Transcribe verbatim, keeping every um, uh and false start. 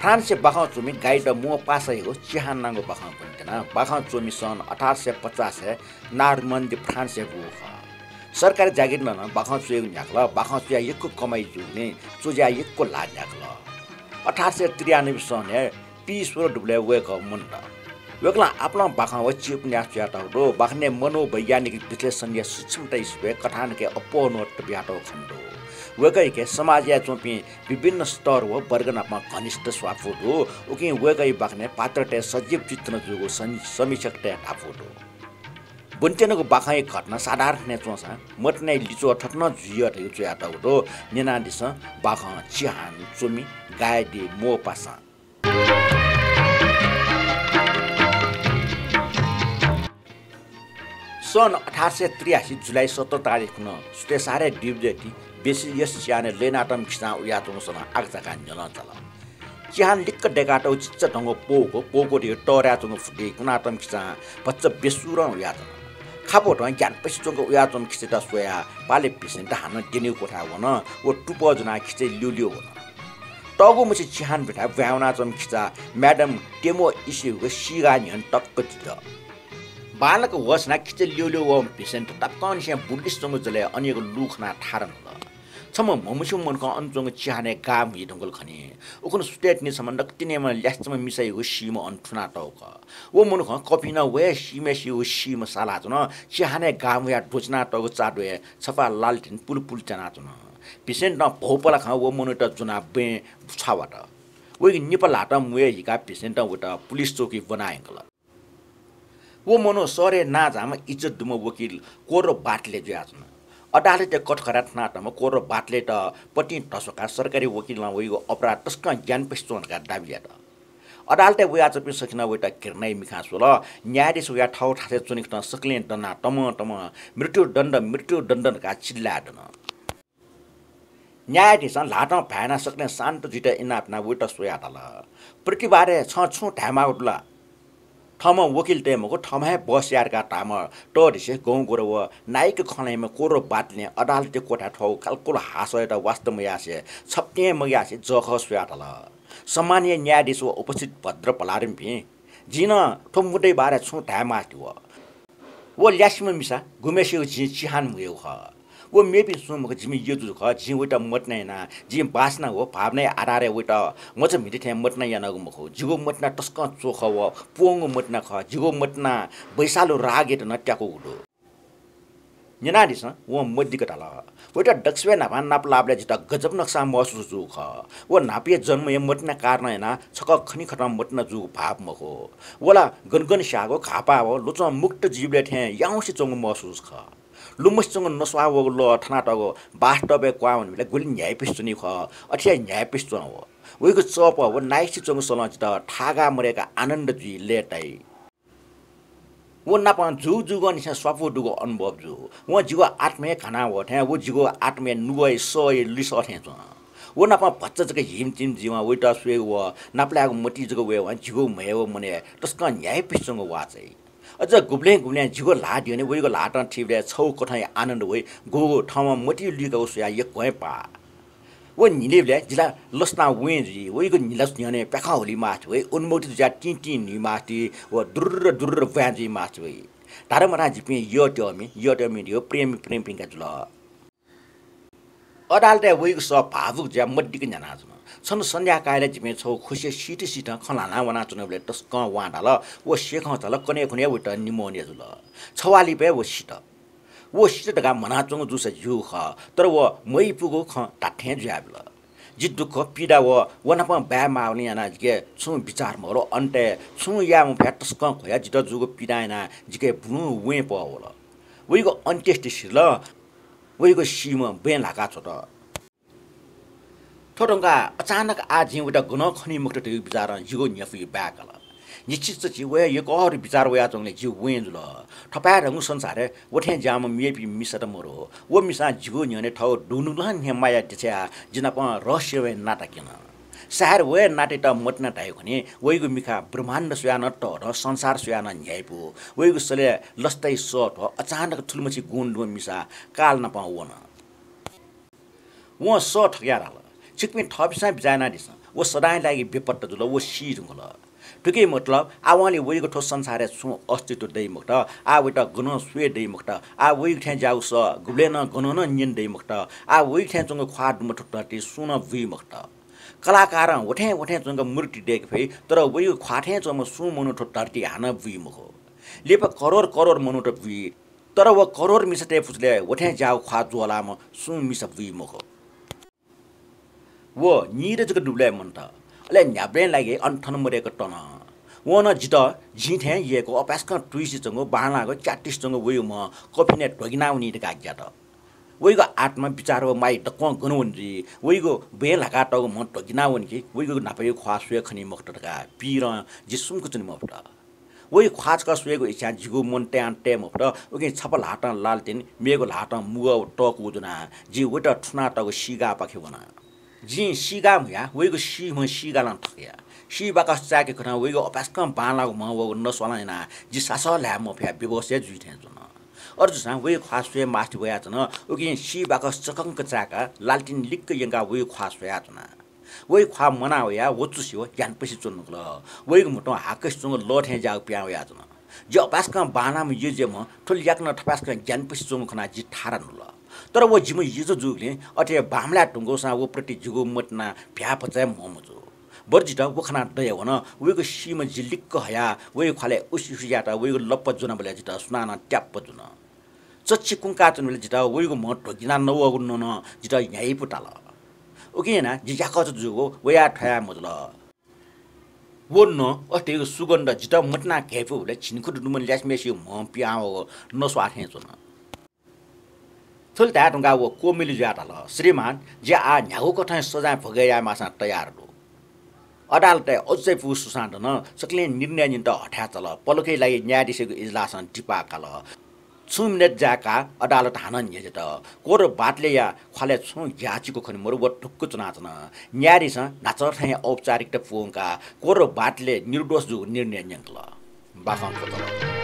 फ्रान्सय् बाखं च्वमि गाइ द मोपासायागु चिहान नांगु बाखं ब्वनेत्यना। बाखं च्वमि सन् अठार सय पचासय् नार्मन्दी फ्रान्सय् बूगु खः। सरकारी जागिर नं बाखं च्वयेगु न्ह्याकल। बाखं च्वयाः यक्व कमाइ जूगुलिं च्वज्याः यक्व ल्हाः न्ह्याकल। अठार सय त्रियानब्बे सनय् पीश्वर दुबलय् वय्कः मन्त। वय्कलं आपालं बाखं व चिउपन्यास च्वयातःगु दु। बाखनय् मनोवैज्ञानिक विश्लेषणया सूक्ष्मताया स्वयाः कथानकय् अप्वः न्वहः तबियातःगु खने दु। वय्कःयाके समाजय् च्वंपिं विभिन्न स्तर व वर्ग नाप घनिष्ठ स्वापू दु। उकिं वय्कःया बाखनय् पात्रतय् सजीव चित्रण जूगु सं-, समीक्षकतय् धापू दु। ब्वनेत्यनागु बाखंया घटना साधारण थें च्वंसां मतिनाया लिच्वः थथे नं जुइ यः धइगु च्वयातःगु दु। न्यनादिसँ बाखं चिहान च्वमि गाइ द मोपासां। सन् अठार सय त्रियासी जुलाई सत्र तारिखय् सुथय् साढे दुई बजे ति बेसिलियस चिहानय् लय्नातःम्ह खिचां उयाच्वंगु सलं आकाझाकां न्यलं चाल। चिहान लिक्क दय्कातःगु चिचाधंगु पौको, पौको धइगु तःराय् च्वंगु फुतिइ कुनातःम्ह खिचां भचा बेसुरं उयाच्वन। खापौतं ग्यानापसि च्वंक उयाच्वंम्ह खिचायात स्वयाः पाले भिसेन्ट हानं द्यनीगु क्वथाय् वन व टुप्पः ज्वनाः खिचय् ल्यूल्यू वन। तःगु मछि चिहान ब्यूथाय् ब्वाँय् वनाच्वंम्ह खिचा म्याडम टेमो इसिउगु सिगाः न्ह्यःने तक्क जुल। बांलाक होस हनाः खिचय् ल्यूल्यू वःम्ह भिसेन्ट तापाकंनिसें बुलिस च्वंगु जलय् अन एक लु खनाः थारा न्हुल। छम्ह म्हमस्यूम्ह मनुखं अन च्वंगु चिहानय् गाः म्हुइ धुंकल खनी। उखुन्हु सुथय् तिनि छम्ह नकतिनि याम्ह ल्यासेतम्ह मिसायागु सीम्ह अन थुनातःगु खः। व मनुखं कफिनं वयाः सीम्हय्सिगु सीम्ह सालाच्वन। चिहानय् गाः म्हुयाः द्वःचिनातःगु चाद्वःय् छपा लालटेन पुलुपुलु च्यानाच्वन। भिसेन्टं भौपलाखं व मनूयात ज्वनाः ब्वाँय् छ्वावात। वइगु निपा ल्हातं म्वय् हिकाः भिसेन्टं वयात पुलिस चौकी ब्वना यंकल। व मनू शहरय् नांजाःम्ह इज्जत दुम्ह वकिल कोरो बाटले जुयाच्वन। अदालतय् कथकथाय् थनातःम्ह कोरो बाटलेयात पतिं धस्वाकाः सरकारी वकिलं वइगु अपराध तसकं ग्यानापसि च्वं धकाः दाबी यात। अदालतय् वयाच्वंपिं सकसिनं वयात घृणाया मिखां स्वल। न्यायाधीश वयाः थःगु थासय् च्वनीकथं सकलें दनाः तमं तमं मृत्युदण्ड, मृत्युदण्ड धकाः चिल्लाय् दन। न्यायाधीशं ल्हातं भाय् यानाः सकलें शान्त जुइत इनाप यानाः वयात स्वयाः धाल, "प्रतिवादय् छं छुं धायेमाःगु दु ला?" थःम्हं वकिल तये मखु, थःम्हं हे बहस याये धकाः धाःम्ह तःधिसे गौंगुरु व नाइक खँ ल्हाइम्ह कोरो बाटलें अदालतया क्वथाय् थःगु कालकुल हासःयात वास्ता मयासें छप्तिं मग्यासें जःखः स्वयाः धाल, "सम्माननीय न्यायाधीश व उपस्थित भद्र भलारिमपिं, जिं नं थ्व मुद्दाया बारे छुं धाये मास्ति वः। व ल्यासेम्ह मिसा गुम्हेसिगु जिं चिहान म्हुयागु खः। व मेपिं सुं मखु, जिमि यःजुजु खः। जिं वयात मतिना याना। जिं वासना व भावनाया आधारय् वयात मचा म्हिते थें मतिना यानागु मखु। जिगु मतिना तसकं चोखः व प्वंगू मतिना खः। जिगु मतिना बैसालु रागयात नं त्याकूगु दु।" न्यनादिसँ, वं मदिक्क धाल, "वयात दक्वसिबय् न्हापां नापलाःबलय् जितः गजब नकसां महसुस जूगु खः। व न्हापाया जन्मया मतिना कारणं यानाः छकः खनिखतं मतिना जूगु भाव मखु। व ला गनगन स्याःगु घाःपाः व लुचं मुक्त जुइबलय् थें याउँसे च्वंगु महसुस खः। लुमसे च्वंगु नस्वाः वःगु लः थनातःगु बाथटबय् क्वहां वनीबलय् गुलि न्ह्याइपुसे च्वनीगु खः, अथे हे न्ह्याइपुसे च्वं व। वइगु चःपः व नाइसे च्वंगु सलं जितः थागा मदय्काः आनन्द जुइ लय्ताइ।" व नाप जुजुगंनिसें स्वापू दुगु अनुभव जू। वं जिगु आत्मा हे घाना वः थें, व जिगु आत्माया नुगःया सःया लिसः थें च्वं। व नाप भचा जक हिमतिम जुइवं वयात स्वयेगु व नापलायेगु मतिइ जक वयेवं जिगु म्हय् व मनय् तसकं न्ह्याइपुसे च्वंगु वाः चाइ। अझ गुबलें गुबलें जिगु ल्हाः द्यने वइगु ल्हातं थीबलय् छगू कथंया आनन्द वइ, गुगु थःम्हं मतिइ लुइकागु स्वयाः यक्व हे पाः। व न्हिलिबलय् जि ला लसतां वें जुइ, वइगु न्हिलासु न्ह्यःने प्याखं हुली मास्ति वइ, उन्मुक्ति जुयाः तिं तिं न्हुइ मास्ति व दुर्र दुर्र ब्वाँय् जुइ मास्ति वइ। धात्थें मधां जिपिं यःत्यःमि, यःत्यःमि धइगु प्रेमी प्रेमिका जुल। अदालतय् वइगु सः भावुक जुयाः मदिक्क न्ह्यानाच्वन। छन्हु सन्ध्याकालय् जिपिं छगू खुसिया सिथसिथं खँ ल्हानाः वनाच्वनाबलय् तसकं वां धाल। व सेखं चाल, कन्हय् खुन्हु हे वयात निमोनिया जुल। छवाः लिपा हे व सित। व सित धकाः म्हनाच्वंगु जूसा ज्यू खः, तर व मइपुगु खँ धात्थें जुयाबिल। जि दुःख, पीडा व व नाप बाये माःगुलिं यानाः जिके छुं बिचाः मवल। अन्तय् छुं याये मफयाः तसकं ख्वयाः जितः जूगु पीडां यानाः जिके बुलुं वें पः वल। वइगु अन्त्येष्टि सिधल। वइगु सीम्ह ब्वाँय् ल्हाका छ्वत। थ्व धुंकाः अचानक आः जिं वयात गनं खनी मखुत धइगु बिचारं जिगु न्ह्यफुइ बाय्काल। निश्चित च जि व हे यकःरु बिचार वयाच्वंगुलिं जि वें जुल। थपाय्धंगु संसारय् व थें ज्याःम्ह मेपिं मिसात मदु। व मिसां जिगु न्ह्यःने थःगु दुनुगलं हे माया देछायाः जि नाप रहस्यमय नाता क्यन। सायद व हे नातायात मतिना धाइ खनी, वइगु मिखा ब्रह्माण्ड स्वयाः नं तःधं, संसार स्वयाः नं न्ह्याइपु। वइगु सलय् लसताया सः थ्व अचानक थुलिमछि गुण दुम्ह मिसा काल नाप वन। वं सः थकयाः धाल, "छिकपिं थःपिन्सं बिचाः यानादिसँ, व सदांया लागि बेपत्ता जुल, व सी धुंकल। थुकिया मतलब, आवंलि वइगु थ्व संसारय् छुं अस्तित्व दइ मखुत, आः वइत गनं स्वये दइ मखुत, आः वइगु थें ज्याःगु सः गुबलें नं गनं नं न्यने दइ मखुत, आः वइगु थें च्वंगु ख्वाः दुम्ह थ्व धरती सुं नं बुइ मखुत। कलाकारं वथें वथें च्वंगु मूर्ति दय्के फइ, तर वइगु ख्वाः थें च्वंम्ह सुं मनू थ्व धरती हानं बुइ मखु। लिपा करोड करोड मनूत बुइ, तर व करोड मिसातय् पुचलय् वथें ज्याःगु ख्वाः ज्वःलाःम्ह सुं मिसा बुइ मखु। व निदँ जक दुबलय् मन्त, अले न्ह्याबलें लागि अन थन मदय्क तन। वं नं जितः जिं थें यय्कू अपाय्सकं तुइसे च्वंगु, बांलाःगु, च्यातिसे च्वंगु वइगु म्ह कफिनय् ध्वगिना वनी धकाः ग्यात। वइगु आत्मा, बिचाः व माया दक्वं गन वनी जुइ? वइगु बँय् ल्हाकातःगु म्ह ध्वगिना वनी कि वइगु न्हापायागु ख्वाः स्वये खनी मखुत धकाः पीरं जि सुम्क च्वने मफुत। वइगु ख्वाः छकः स्वयेगु इच्छां जिगु मन तयां तये मफुत। उकिं छपा ल्हातं लालटिन, मेगु ल्हातं मुगः व तःकू ज्वनाः जिं वइत थुनातःगु सीगाःपाखे वना। जिं सीगाः म्हुयाः वइगु सीम्ह सीगालं थकया। सी बाकस चाय्के खनाः वइगु अपाय्सकं बांलाःगु म्ह वःगु नस्वालं यानाः जि सासः ल्हाये मफयाः बेहोस हे जुइ थें च्वन। अथे जूसां वइगु ख्वाः स्वये मास्ति वयाच्वन। उकिं सी बाकस चकंक चाय्काः लालटिन लिक्क यंकाः वइगु ख्वाः स्वयाच्वना। वइगु ख्वाः मना वयाः व चुसि व ग्यानापुसे च्वने धुंकल। वइगु म्हुतुं हाकसे च्वंगु लः थें ज्याःगु पिहां वयाच्वन। जि अपाय्सकं बांलाःम्ह यजुया म्ह थुलि याकनं थपाय्सकं ग्यानापुसे च्वंगु खनाः जि थारा न्हुल। तर व जिम्ह यजु जूगुलिं अथे हे बांमलाये धुंकूसां व प्रति जिगु मतिना भ्याःपचय् म्हो मजू। बरु जितः व खनाः दया वन। वइगु सीम्ह जि लिक्क हयाः वइगु ख्वालय् उसि उसि यायेत वइगु लप्पा ज्वनाबलय् जितः सुनानं त्याप्पा जुन। चच्छि कुंकाच्वनाबलय् जितः वइगु म्ह ध्वगिना नवःगु नं जितः न्ह्याइपु ताल। उकिं यानाः जि याकःचा जूगु वयाः थ्वया मजुल। व नं अथे धइगु सुगन्ध जितः मतिना घय्पुबलय् झिंखुदु दुम्ह ल्यासेम्हय्सिगु म्ह पिहां वःगु नस्वाः थें च्वन। थुलि धाये धुंकाः व क्वमिलु जुयाः धाल, श्रीमान, जि आः न्ह्यागु कथं सजाँय भोगय् यायेमाःसां तयार दु। अदालतय् अझै पुगु सुसां दन। सकलें निर्णय न्यनेत हथाय् चाल। पलखया लागि न्यायाधीशयागु इजलासं दिपाः काल। छुं मिनेट जाय्काः अदालत हानं न्ह्यज्यात। कोरो बाटलेया ख्वालय् छुं ग्याःचिकु खने मरु, व ढुक्क च्वनाच्वन। न्यायाधीशं न्हाचः थें औपचारिकता पूवंकाः कोरो बाटले निर्दोष जूगु निर्णय न्यंकल। बाखं क्वचाल।